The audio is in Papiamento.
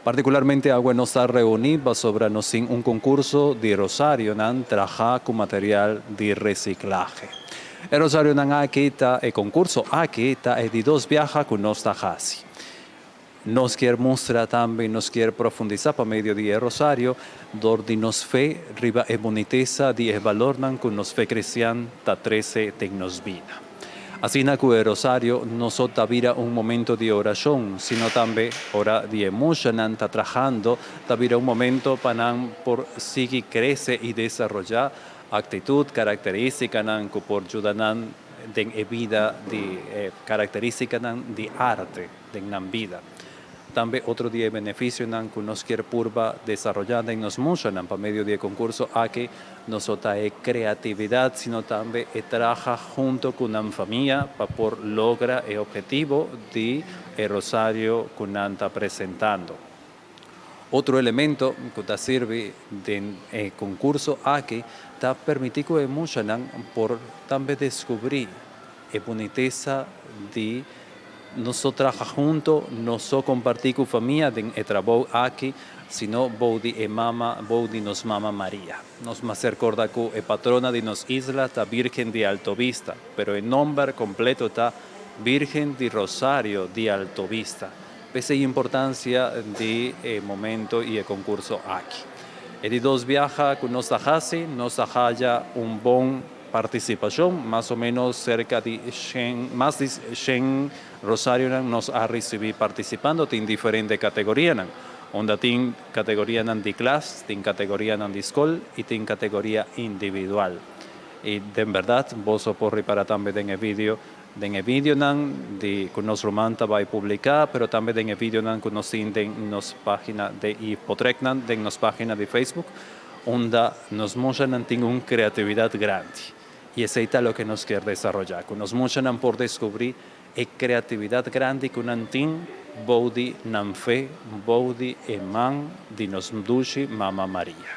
Partikularmente awe nos ta reuní pasobra nos tin un konkurso di rosarionan trahá ku material di resiklahe. E rosarionan aki ta e konkurso aki ta e di dos biaha ku nos ta hasi. Nos kier mustra tambe nos kier profundisá pa medio di e rosario dor di nos fe riba e bunitesa di e balornan ku nos fe kristian ta trese den nos bida. Asina ku e rosario no so ta bira un momento di orashon, sino tambe ora di e muchanan ta trahando ta bira un momento pa nan por sigui krese i desaroyá aktitut, karakterístikanan ku por yuda nan den e bida di e karakterístikanan di arte den nan bida. Tambe otro di e benefisionan ku nos kier purba desaroyá den nos muchanan pa medio di e konkurso aki no so ta e kreatividat sino tambe e traha hunto ku nan famia pa por logra e ophetivo di e rosario ku nan ta presentando. Otro elemento ku ta sirbi den e konkurso aki ta permití ku e muchanan por tambe deskubrí e bunitesa di no so traha hunto, no so kompartí ku famia den e trabou aki, sino bou di e mama, bou di nos mama Maria. Nos mester kòrda ku e patrona di nos isla ta Virgen di Alto Vista, pero e nòmber kompleto ta Virgen di Rosario di Alto Vista. P'esei importansia di e momento i e konkurso aki. E di dos biaha ku nos ta hasi, nos a haya un bon partisipashon, mas o ménos serka di shen, mas di shen rosarionan nos a risibí partisipando. Tin diferente kategorianan, unda tin kategorianan di klas, tin kategorianan di skol i tin kategoria individual. I den bèrdat boso por ripará tambe den e video, den e videonan di ku nos ruman ta bai publiká, pero tambe den e videonan ku nos tin den nos página de i potretnan den nos página di Facebook, unda nos muchanan tin un kreatividat grandi. I esei ta loke nos kier desaroyá, ku nos muchanan por deskubrí e kreatividat grandi ku nan tin bou di nan fe, bou di e man di nos dushi Mama Maria.